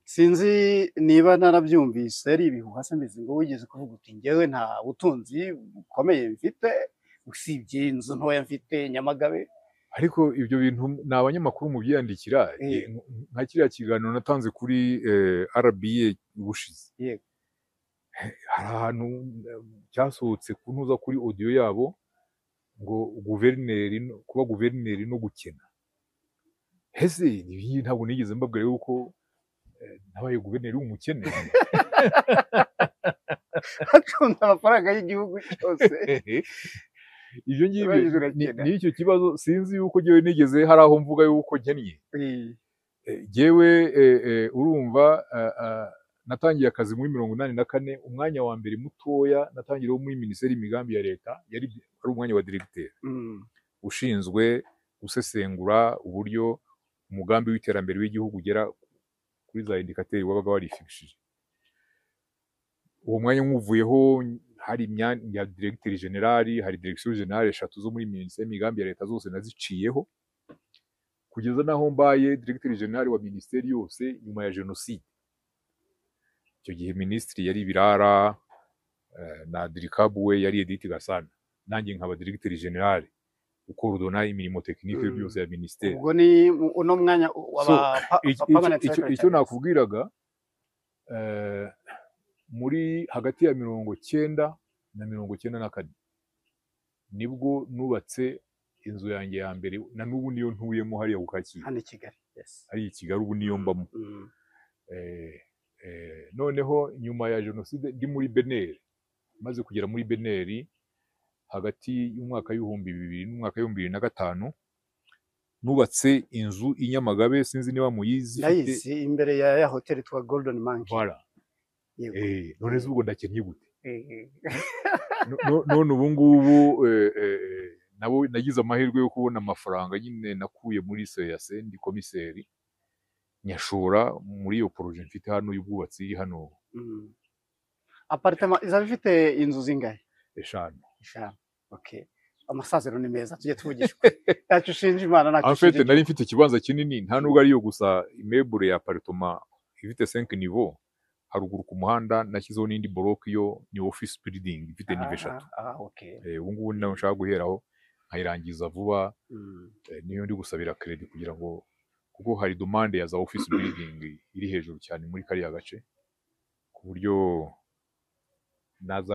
Sinzi niba narabyumvise ari ibihuha se mbizi, ngo wigeze kuvuga uti njyewe nta butunzi bukomeye mfite usibye inzu ntoya mfite Nyamagabe. Ariko ibyo bintu ni abanyamakuru mu byiyandikira. Nka kiriya kiganiro natanze kuri RBA ubushize, hari ahantu cyasohotse kuntuza kuri audio yabo ngo guverineri kuba guverineri no gukena. Ese ibi ntabwo nigeze mbabwira yuko nabaye guverineri w'umukene? Acunze amafaranga y'igihugu cyose. Ibyo ngibyo ni icyo kibazo. Sinzi yuko njyewe nigeze hari aho mvuga yuko nkennye. Njyewe urumva natangiye akazi muri 84, umwanya wa mbere mutoya natangiriyeho muri Minisiteri y'Imigambi ya Leta yari ari umwanya wa directeur ushinzwe gusesengura uburyo umugambi w'iterambere w'igihugu ugera kuri za indicateurs wabaga warifishije. Uwo mwanya nkuvuyeho hari imyanya ya directeur général, hari direction générale 3 zo muri Minisiteri y'Imigambi ya Leta zose naziciyeho, kugeza naho mbaye directeur général wa minisiteri yose nyuma ya jenoside. Icyo gihe minisitiri yari Birara, na dirikabu we yari Edith Gasana, nanjye nkaba directeur général ukorodona imirimo technique byose ya minisiteri. Ubwo ni uno mwanya waba permanent secretary. Icyo nakubwiraga, muri hagati ya 90 na 94 nibwo nubatse inzu yanjye ya mbere, na n'ubu niyo ntuyemo hariya ku Kacyiru. Hano i Kigali. Yes. Hari i Kigali ubu niyo mbamo. Noneho nyuma ya jenoside ndi muri Beneri, maze kugera muri Beneri hagati y'umwaka 2000 n'umwaka 2005 nubatse inzu i Nyamagabe, sinzi niba muyizi. Ndayizi, imbere ya hotel twa Golden Monkey. Voilà. None se ubwo ndakennye gute? None ubu ngubu nabo nagize amahirwe yo kubona amafaranga nyine nakuye muri CAC, ndi komiseri nyashora muri iyo projet mfite hano y'ubwubatsi iri hano. Apartment izaba ifite inzu zingahe? 5. 5. Okay. Amasaziro ni meza, tujye tuvugisha ukuri. Ntacyo ushinja Imana, ntacyo ushinja. Nari mfite ikibanza kinini, nta nubwo ariyo gusa immeuble ya appartement ifite 5 niveaux haruguru ku muhanda nashyizeho n'indi block yo ni office building ifite nive 3. Okay. Ubu ngubu nawe nshaka guheraho nkayirangiza vuba. Niyo ndi gusabira credit kugira ngo, kuko hari demande ya za office building iri hejuru cyane muri kariya gace, ku buryo naza